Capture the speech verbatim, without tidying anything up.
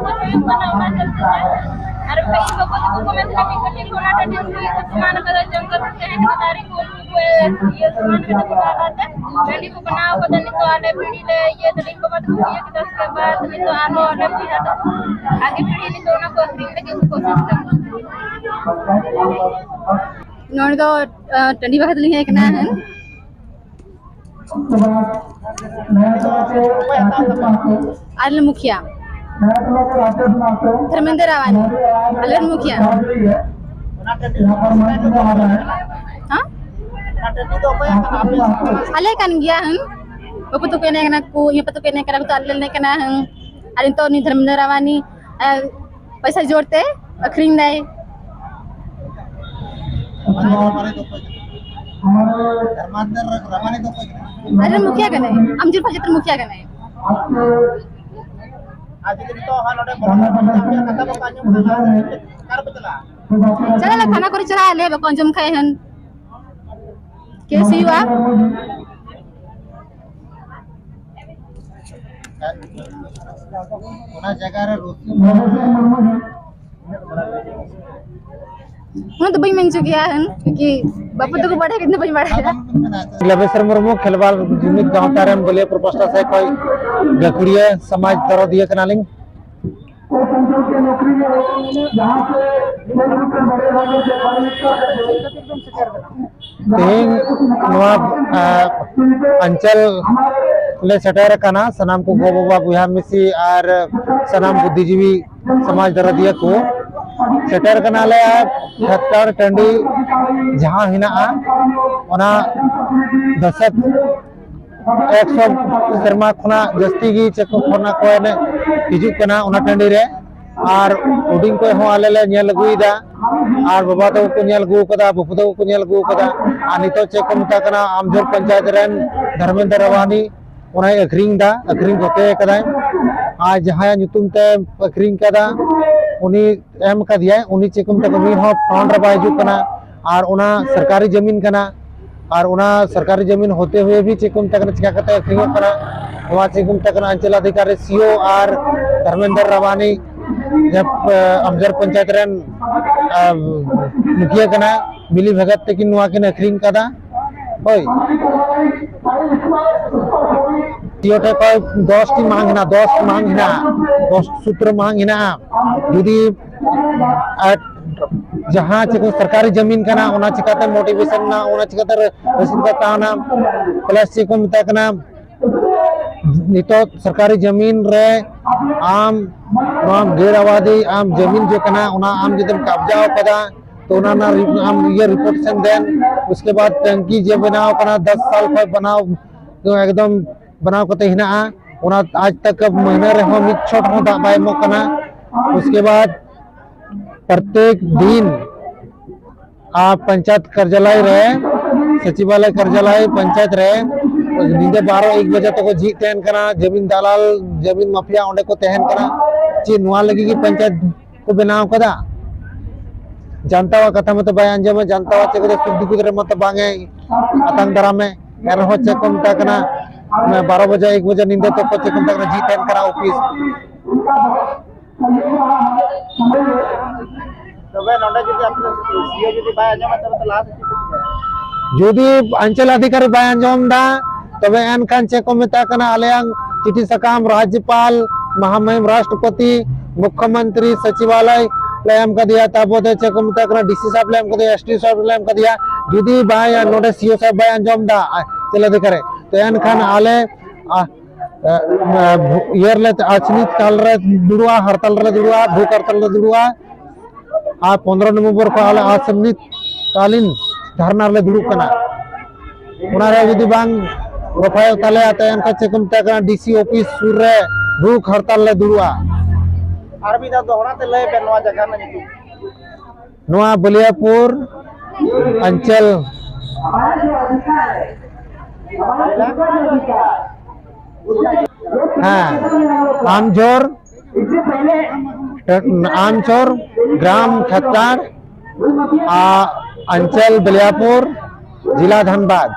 ᱠᱚ ᱦᱩᱭᱩᱜ ᱠᱟᱱᱟ, ᱚᱱᱟ ᱪᱚᱞᱛᱮ ᱛᱮ᱾ ᱟᱨ ᱯᱟᱹᱦᱤᱞ ᱵᱟᱵᱟ ᱛᱟᱠᱚ ᱠᱚ ᱢᱮᱱ ᱛᱟᱦᱮᱸ ᱠᱟᱱᱟ, ᱢᱤᱫ ᱠᱟᱹᱴᱤᱡ ᱠᱷᱚᱱ ᱚᱱᱟ ᱴᱟᱺᱰᱤ ᱨᱮᱠᱚ ᱤᱭᱟᱹ ᱠᱚ ᱥᱚᱢᱟᱱ ᱠᱟᱫᱟ, ᱡᱚᱝᱜᱚᱞ ᱠᱚ ᱛᱟᱦᱮᱸ ᱠᱟᱱᱟ, ᱫᱟᱨᱮ ᱠᱚ, ᱩᱱᱠᱩ ᱠᱚ ᱤᱭᱟᱹ ᱥᱚᱢᱟᱱ ᱠᱟᱫᱟ ᱠᱚ ᱛᱟᱞᱟᱛᱮ᱾ ᱴᱟᱺᱰᱤ ᱠᱚ ᱵᱮᱱᱟᱣ ᱠᱟᱫᱟ, ᱱᱤᱛᱚᱜ ᱟᱞᱮ ᱯᱤᱲᱦᱤ ᱞᱮ ᱤᱭᱟᱹ ᱫᱟᱲᱮ ᱵᱟᱵᱟ ᱛᱟᱠᱚ ᱠᱚ ᱤᱭᱟᱹ ᱠᱮᱫᱟ, ᱩᱥᱠᱮ ᱵᱟᱫ ᱱᱤᱛᱚᱜ ᱟᱨᱦᱚᱸ ᱟᱞᱮ ᱵᱚᱭᱦᱟ ᱛᱟᱠᱚ ᱟᱜᱮ ᱯᱤᱲᱦᱤ ᱱᱤᱛᱚᱜ ᱚᱱᱟ ᱠᱚ ᱟᱹᱠᱷᱨᱤᱧ ᱞᱟᱹᱜᱤᱫ ᱠᱚ ᱠᱳᱥᱤᱥ ᱫᱟ᱾ ᱱᱚᱰᱮ ᱫᱚ, ᱟ, ᱴᱟᱺᱰᱤ ᱵᱟᱠᱷᱨᱟ ᱛᱮᱞᱤᱧ ᱦᱮᱡ ᱠᱟᱱᱟ᱾ ᱦᱮᱸ, ᱟᱞᱮ ᱢᱩᱠᱷᱤᱭᱟ ᱫᱷᱚᱨᱢᱮᱱᱫᱨ ᱨᱟᱣᱟᱱᱤ, ᱟᱞᱮ ᱨᱮᱱ ᱢᱩᱠᱷᱤᱭᱟ᱾ ᱦᱮᱸ? ᱟᱞᱮ ᱠᱟᱱ ᱜᱮᱭᱟ᱾ ᱦᱮᱸ, ᱵᱟᱹᱵᱩ ᱛᱟᱠᱚ ᱮᱱᱮᱡ ᱠᱟᱱᱟ ᱠᱚ, ᱤᱧ ᱟᱯᱟ ᱛᱟᱠᱚ ᱮᱱᱮᱡ ᱠᱟᱱᱟ ᱠᱚ, ᱛᱚ ᱟᱞᱮ ᱞᱮ ᱮᱱᱮᱡ ᱠᱟᱱᱟ᱾ ᱦᱮᱸ, ᱟᱨ ᱱᱤᱛᱚᱜ ᱩᱱᱤ ᱫᱷᱚᱨᱢᱮᱱᱫᱨ ᱨᱟᱣᱟᱱᱤ, ᱮ, ᱯᱚᱭᱥᱟ ᱡᱳᱨ ᱛᱮ ᱟᱹᱠᱷᱨᱤᱧ ᱫᱟᱭ᱾ ᱟᱡ ᱨᱮᱱ ᱢᱩᱠᱷᱤᱭᱟ ᱠᱟᱱᱟᱭ, ᱟᱢᱡᱤᱨ ᱯᱟᱧᱪᱟᱭᱮᱛ ᱨᱮᱱ ᱢᱩᱠᱷᱤᱭᱟ ᱠᱟᱱᱟᱭ᱾ ᱟᱨ ᱡᱩᱫᱤ ᱱᱤᱛᱚᱜ ᱦᱚᱸ ᱱᱚᱰᱮ ᱵᱚᱞᱚ ᱠᱟᱛᱮ ᱟᱯᱮᱭᱟᱜ ᱠᱟᱛᱷᱟ ᱵᱟᱠᱚ ᱟᱸᱡᱚᱢ ᱠᱷᱟᱱ, ᱞᱟᱦᱟ ᱥᱮᱫ ᱪᱮᱫ, ᱚᱠᱟ ᱨᱮᱯᱮ ᱪᱟᱞᱟᱜᱼᱟ? ᱪᱟᱞᱟᱜ ᱟᱞᱮ ᱛᱷᱟᱱᱟ ᱠᱚᱨᱮ ᱪᱟᱞᱟᱜ ᱟᱞᱮ, ᱵᱟᱠᱚ ᱟᱸᱡᱚᱢ ᱠᱷᱟᱡ ᱦᱟᱸᱜ ᱠᱮᱥ ᱦᱩᱭᱩᱜᱼᱟ᱾ ᱚᱱᱟ ᱡᱟᱭᱜᱟ ᱨᱮ ᱨᱩᱥᱤ ᱚᱱᱟ ᱫᱚ ᱵᱟᱹᱧ ᱢᱮᱱ ᱦᱚᱪᱚ ᱠᱮᱭᱟ, ᱦᱮᱸ, ᱠᱤ ᱵᱟᱹᱵᱩ ᱛᱟᱠᱚ ᱵᱟᱲᱟᱭ ᱠᱤᱱ ᱫᱚ ᱵᱟᱹᱧ ᱵᱟᱲᱟᱭᱟ᱾ ᱞᱮᱵᱮᱥᱚᱨ ᱢᱩᱨᱢᱩ, ᱠᱷᱮᱞᱣᱟᱲ ᱡᱩᱢᱤᱫ ᱜᱟᱶᱛᱟ ᱨᱮᱱ ᱵᱟᱹᱞᱤᱭᱟᱹᱯᱩᱨ ᱯᱟᱥᱴᱟ ᱥᱮᱫ ᱠᱷᱚᱱ ᱜᱟᱹᱠᱷᱩᱲᱤᱭᱟᱹ ᱥᱚᱢᱟᱡᱽ ᱫᱚᱨᱚᱫᱤᱭᱟᱹ ᱠᱟᱱᱟᱞᱤᱧ᱾ ᱛᱮᱦᱮᱧ ᱱᱚᱣᱟ, ᱟ, ᱚᱧᱪᱚᱞ ᱞᱮ ᱥᱮᱴᱮᱨ ᱟᱠᱟᱱᱟ, ᱥᱟᱱᱟᱢ ᱠᱚ ᱜᱚ ᱵᱟᱵᱟ, ᱵᱚᱭᱦᱟ ᱢᱤᱥᱤ ᱟᱨ ᱥᱟᱱᱟᱢ ᱵᱩᱫᱽᱫᱷᱤᱡᱤᱵᱤ ᱥᱚᱢᱟᱡᱽ ᱫᱚᱨᱚᱫᱤᱭᱟᱹ ᱠᱚ᱾ ᱥᱮᱴᱮᱨ ᱠᱟᱱᱟᱞᱮ ᱠᱷᱮᱛᱠᱟᱲ ᱴᱟᱺᱰᱤ ᱡᱟᱦᱟᱸ ᱦᱮᱱᱟᱜᱼᱟ, ᱚᱱᱟ ᱫᱚᱥᱮᱠ ᱮᱠᱥᱚ ᱥᱮᱨᱢᱟ ᱠᱷᱚᱱᱟᱜ ᱡᱟᱹᱥᱛᱤ ᱜᱮ ᱪᱮᱫ ᱠᱚ ᱠᱷᱚᱱᱟᱜ ᱠᱚ ᱮᱱᱮᱡ ᱦᱤᱡᱩᱜ ᱠᱟᱱᱟ ᱚᱱᱟ ᱴᱟᱺᱰᱤ ᱨᱮ᱾ ᱟᱨ ᱦᱩᱰᱤᱧ ᱠᱚ ᱦᱚᱸ ᱟᱞᱮ ᱞᱮ ᱧᱮᱞ ᱟᱹᱜᱩᱭᱮᱫᱟ, ᱟᱨ ᱵᱟᱵᱟ ᱛᱟᱠᱚ ᱠᱚ ᱧᱮᱞ ᱟᱹᱜᱩ ᱟᱠᱟᱫᱟ, ᱵᱟᱹᱵᱩ ᱛᱟᱠᱚ ᱠᱚ ᱧᱮᱞ ᱟᱹᱜᱩ ᱟᱠᱟᱫᱟ᱾ ᱟᱨ ᱱᱤᱛᱚᱜ ᱪᱮᱫ ᱠᱚ ᱢᱮᱛᱟᱜ ᱠᱟᱱᱟ, ᱟᱢᱡᱷᱳᱨ ᱯᱚᱧᱪᱟᱭᱮᱛ ᱨᱮᱱ ᱫᱷᱚᱨᱢᱮᱱᱫᱨ ᱨᱟᱣᱟᱱᱤ ᱚᱱᱟᱭ ᱟᱹᱠᱷᱨᱤᱧ ᱮᱫᱟ, ᱟᱹᱠᱷᱨᱤᱧ ᱜᱚᱛᱮ ᱟᱠᱟᱫᱟᱭ᱾ ᱟᱨ ᱡᱟᱦᱟᱸᱭᱟᱜ ᱧᱩᱛᱩᱢ ᱛᱮ ᱟᱹᱠᱷᱨᱤᱧ ᱠᱟᱫᱟ, ᱩᱱᱤ ᱮᱢ ᱠᱟᱫᱮᱭᱟᱭ, ᱩᱱᱤ ᱪᱮᱫ ᱠᱚ ᱢᱮᱛᱟᱜ ᱠᱟᱱᱟ, ᱩᱱᱤ ᱦᱚᱸ ᱯᱷᱨᱚᱱᱴ ᱨᱮ ᱵᱟᱭ ᱦᱤᱡᱩᱜ ᱠᱟᱱᱟ᱾ ᱟᱨ ᱚᱱᱟ ᱥᱚᱨᱠᱟᱨᱤ ᱡᱟᱹᱢᱤᱱ ᱠᱟᱱᱟ, ᱟᱨ ᱚᱱᱟ ᱥᱚᱨᱠᱟᱨᱤ ᱡᱟᱹᱢᱤᱱ ᱦᱚᱛᱮ ᱦᱩᱭᱮ ᱵᱷᱤ ᱪᱮᱫ ᱠᱚ ᱢᱮᱛᱟᱜ ᱠᱟᱱᱟ, ᱪᱤᱠᱟ ᱠᱟᱛᱮ ᱟᱹᱠᱷᱨᱤᱧᱚᱜ ᱠᱟᱱᱟ, ᱱᱚᱣᱟ ᱪᱮᱫ ᱠᱚ ᱢᱮᱛᱟᱜ ᱠᱟᱱᱟ, ᱚᱧᱪᱚᱞ ᱚᱫᱷᱤᱠᱟᱨᱤ ᱥᱤ ᱤ ᱳ ᱟᱨ ᱫᱷᱚᱨᱢᱮᱱᱫᱨ ᱨᱟᱣᱟᱱᱤ, ᱡᱟᱦᱟᱸ, ᱟᱢᱡᱷᱳᱨ ᱯᱚᱧᱪᱟᱭᱮᱛ ᱨᱮᱱ, ᱟᱢ, ᱢᱩᱠᱷᱤᱭᱟᱹ ᱠᱟᱱᱟ, ᱢᱤᱞᱤ ᱵᱷᱟᱜᱟᱛ ᱛᱟᱹᱠᱤᱱ ᱱᱚᱣᱟ ᱠᱤᱱ ᱟᱹᱠᱷᱨᱤᱧ ᱠᱟᱫᱟ᱾ ᱦᱳᱭ, ᱥᱤ ᱤ ᱳ ᱴᱷᱮᱱ ᱠᱷᱚᱱ ᱫᱚᱥ ᱴᱤ ᱢᱟᱝ ᱦᱮᱱᱟᱜᱼᱟ, ᱫᱚᱥ ᱢᱟᱝ ᱦᱮᱱᱟᱜᱼᱟ, ᱫᱚᱥ ᱥᱩᱛᱨᱚ ᱢᱟᱝ ᱦᱮᱱᱟᱜᱼᱟ᱾ ᱡᱩᱫᱤ, ᱟᱨ ᱡᱟᱦᱟᱸ ᱪᱮᱫ ᱠᱚ ᱥᱚᱨᱠᱟᱨᱤ ᱡᱟᱹᱢᱤᱱ ᱠᱟᱱᱟ, ᱚᱱᱟ ᱪᱤᱠᱟᱛᱮ ᱢᱳᱴᱤᱵᱷᱮᱥᱚᱱ ᱮᱱᱟ, ᱚᱱᱟ ᱪᱤᱠᱟᱛᱮ ᱨᱟᱹᱥᱠᱟᱹ ᱛᱟᱦᱮᱱᱟ? ᱯᱞᱟᱥ ᱪᱮᱫ ᱠᱚ ᱢᱮᱛᱟᱜ ᱠᱟᱱᱟ, ᱱᱤᱛᱚᱜ ᱥᱚᱨᱠᱟᱨᱤ ᱡᱟᱹᱢᱤᱱ ᱨᱮ ᱟᱢ ᱱᱚᱣᱟ ᱜᱟᱹᱲ ᱟᱵᱟᱫᱤ ᱟᱢ ᱡᱟᱹᱢᱤᱱ ᱡᱮ ᱠᱟᱱᱟ, ᱚᱱᱟ ᱟᱢ ᱡᱩᱫᱤᱢ ᱠᱟᱵᱽᱡᱟᱣ ᱠᱟᱫᱟ, ᱛᱚ ᱚᱱᱟ ᱨᱮᱱᱟᱜ ᱨᱤ-, ᱟᱢ ᱤᱭᱟᱹ ᱨᱤᱯᱳᱨᱴ ᱥᱮᱱ ᱫᱮᱱ, ᱩᱥᱠᱮ ᱵᱟᱫ ᱴᱮᱝᱠᱤ ᱡᱮ ᱵᱮᱱᱟᱣ ᱠᱟᱱᱟ, ᱫᱚᱥ ᱥᱟᱞ ᱠᱷᱚᱱ ᱵᱮᱱᱟᱣ, ᱮᱠᱫᱚᱢ ᱵᱮᱱᱟᱣ ᱠᱟᱛᱮ ᱦᱮᱱᱟᱜᱼᱟ, ᱚᱱᱟ ᱟᱡ ᱛᱟᱠ ᱢᱟᱹᱦᱱᱟᱹ ᱨᱮᱦᱚᱸ ᱢᱤᱫ ᱪᱷᱚᱴ ᱦᱚᱸ ᱫᱟᱜ ᱵᱟᱭ ᱮᱢᱚᱜ ᱠᱟᱱᱟ᱾ ᱩᱥᱠᱮ ᱵᱟᱫ ᱯᱨᱚᱛᱮᱠ ᱫᱤᱱ ᱟᱨ ᱯᱚᱧᱪᱟᱭᱮᱛ ᱠᱟᱨᱡᱟᱞᱚᱭ ᱨᱮ, ᱥᱚᱪᱤᱵᱟᱞᱚᱭ ᱠᱟᱨᱡᱟᱞᱚᱭ ᱯᱚᱧᱪᱟᱭᱮᱛ ᱨᱮ ᱧᱤᱫᱟᱹ ᱵᱟᱨᱚ ᱮᱠ ᱵᱟᱡᱮ ᱛᱮᱠᱚ ᱡᱷᱤᱡ ᱛᱟᱦᱮᱱ ᱠᱟᱱᱟ᱾ ᱡᱟᱹᱢᱤᱱ ᱫᱟᱞᱟᱞ, ᱡᱟᱹᱢᱤᱱ ᱢᱟᱯᱷᱤᱭᱟ ᱚᱸᱰᱮ ᱠᱚ ᱛᱟᱦᱮᱱ ᱠᱟᱱᱟ᱾ ᱪᱮᱫ ᱱᱚᱣᱟ ᱞᱟᱹᱜᱤᱫ ᱜᱮ ᱯᱚᱧᱪᱟᱭᱮᱛ ᱠᱚ ᱵᱮᱱᱟᱣ ᱠᱟᱫᱟ? ᱡᱟᱱᱛᱟᱣᱟᱜ ᱠᱟᱛᱷᱟ ᱢᱟᱛᱚ ᱵᱟᱭ ᱟᱸᱡᱚᱢᱟ, ᱡᱟᱱᱛᱟᱣᱟᱜ ᱪᱮᱫ ᱠᱚᱫᱚ ᱥᱩᱠ ᱫᱩᱠ ᱨᱮ ᱢᱟᱛᱚ ᱵᱟᱝ ᱮ ᱟᱛᱟᱝ ᱫᱟᱨᱟᱢᱮ᱾ ᱮᱱᱨᱮᱦᱚᱸ ᱪᱮᱫ ᱠᱚ ᱢᱮᱛᱟᱜ ᱠᱟᱱᱟ, ᱵᱟᱨᱚ ᱵᱟᱡᱮ, ᱮᱠ ᱵᱟᱡᱮ ᱧᱤᱫᱟᱹ ᱛᱚᱠᱚ ᱪᱮᱫ ᱠᱚ ᱢᱮᱛᱟᱜ ᱠᱟᱱᱟ, ᱡᱷᱤᱡ ᱛᱟᱦᱮᱱ ᱠᱟᱱᱟ ᱚᱯᱷᱤᱥ᱾ ᱛᱚᱵᱮ ᱱᱚᱰᱮ ᱡᱩᱫᱤ ᱟᱯᱮ ᱥᱤ ᱤ ᱳ ᱡᱩᱫᱤ ᱵᱟᱭ ᱟᱸᱡᱚᱢᱟ, ᱛᱚᱵᱮ ᱛᱚ ᱞᱟᱦᱟ ᱥᱮᱫ ᱪᱮᱫ ᱯᱮ ᱪᱤᱠᱟᱹᱭᱟ? ᱡᱩᱫᱤ ᱚᱧᱪᱚᱞ ᱚᱫᱷᱤᱠᱟᱨᱤ ᱵᱟᱭ ᱟᱸᱡᱚᱢ ᱮᱫᱟ, ᱛᱚᱵᱮ ᱮᱱᱠᱷᱟᱱ ᱪᱮᱫ ᱠᱚ ᱢᱮᱛᱟᱜ ᱠᱟᱱᱟ, ᱟᱞᱮᱭᱟᱝ ᱪᱤᱴᱷᱤ ᱥᱟᱠᱟᱢ ᱨᱟᱡᱽᱡᱚᱯᱟᱞ, ᱢᱚᱦᱟᱢᱚᱦᱤᱢ ᱨᱟᱥᱴᱨᱚᱯᱚᱛᱤ, ᱢᱩᱠᱷᱭᱚᱢᱚᱱᱛᱨᱤ, ᱥᱚᱪᱤᱵᱟᱞᱚᱭ ᱞᱮ ᱮᱢ ᱠᱟᱫᱮᱭᱟ, ᱛᱟᱨᱯᱚᱨᱮ ᱪᱮᱫ ᱠᱚ ᱢᱮᱛᱟᱜ ᱠᱟᱱᱟ, ᱰᱤ ᱥᱤ ᱥᱟᱦᱮᱵ ᱞᱮ ᱮᱢ ᱠᱟᱫᱮᱭᱟ, ᱮᱥ ᱰᱤ ᱥᱟᱦᱮᱵ ᱞᱮ ᱮᱢ ᱠᱟᱫᱮᱭᱟ᱾ ᱡᱩᱫᱤ ᱵᱟᱭ, ᱱᱚᱰᱮ ᱥᱤ ᱤ ᱳ ᱥᱟᱦᱮᱵ ᱵᱟᱭ ᱟᱸᱡᱚᱢ ᱮᱫᱟ ᱚᱧᱪᱚᱞ ᱚᱫᱷᱤᱠᱟᱨᱤ, ᱛᱚ ᱮᱱᱠᱷᱟᱱ ᱟᱞᱮ, ᱟ, ᱟ, ᱤᱭᱟᱹ ᱨᱮᱞᱮ, ᱟᱪᱷᱱᱤᱛ ᱛᱟᱞ ᱨᱮ ᱫᱩᱲᱩᱵᱼᱟ, ᱦᱟᱨᱛᱟᱞ ᱨᱮᱞᱮ ᱫᱩᱲᱩᱵᱼᱟ, ᱵᱷᱩᱠ ᱦᱟᱨᱛᱟᱞ ᱨᱮᱞᱮ ᱫᱩᱲᱩᱵᱼᱟ᱾ ᱟᱨ ᱯᱚᱱᱨᱚ ᱱᱚᱵᱷᱮᱢᱵᱚᱨ ᱠᱷᱚᱱ ᱟᱞᱮ ᱚᱥᱟᱢᱢᱤᱛ ᱠᱟᱞᱤᱱ ᱫᱷᱟᱨᱱᱟ ᱨᱮᱞᱮ ᱫᱩᱲᱩᱵ ᱠᱟᱱᱟ᱾ ᱚᱱᱟ ᱨᱮ ᱡᱩᱫᱤ ᱵᱟᱝ ᱨᱚᱯᱷᱟᱭᱚᱜ ᱛᱟᱞᱮᱭᱟ, ᱛᱚ ᱮᱱᱠᱷᱟᱱ ᱪᱮᱫ ᱠᱚ ᱢᱮᱛᱟᱜ ᱠᱟᱱᱟ, ᱰᱤ ᱥᱤ ᱚᱯᱷᱤᱥ ᱥᱩᱨ ᱨᱮ ᱵᱷᱩᱠ ᱦᱟᱲᱛᱟᱞ ᱞᱮ ᱫᱩᱲᱩᱵᱼᱟ᱾ ᱟᱨ ᱢᱤᱫ ᱫᱷᱟᱣ ᱫᱚᱦᱲᱟ ᱛᱮ ᱞᱟᱹᱭ ᱵᱮᱱ ᱱᱚᱣᱟ ᱡᱟᱭᱜᱟ ᱨᱮᱱᱟᱜ ᱧᱩᱛᱩᱢ᱾ ᱱᱚᱣᱟ ᱵᱟᱹᱞᱤᱭᱟᱯᱩᱨ ᱚᱧᱪᱚᱞ᱾ ᱦᱮᱸ, ᱟᱢᱡᱷᱳᱨ, ᱟᱢᱡᱷᱳᱨ, ᱜᱨᱟᱢ ᱠᱷᱟᱛᱟᱨ, ᱟ, ᱚᱧᱪᱚᱞ ᱵᱟᱹᱞᱤᱭᱟᱯᱩᱨ, ᱡᱮᱞᱟ ᱫᱷᱟᱱᱵᱟᱫᱽ᱾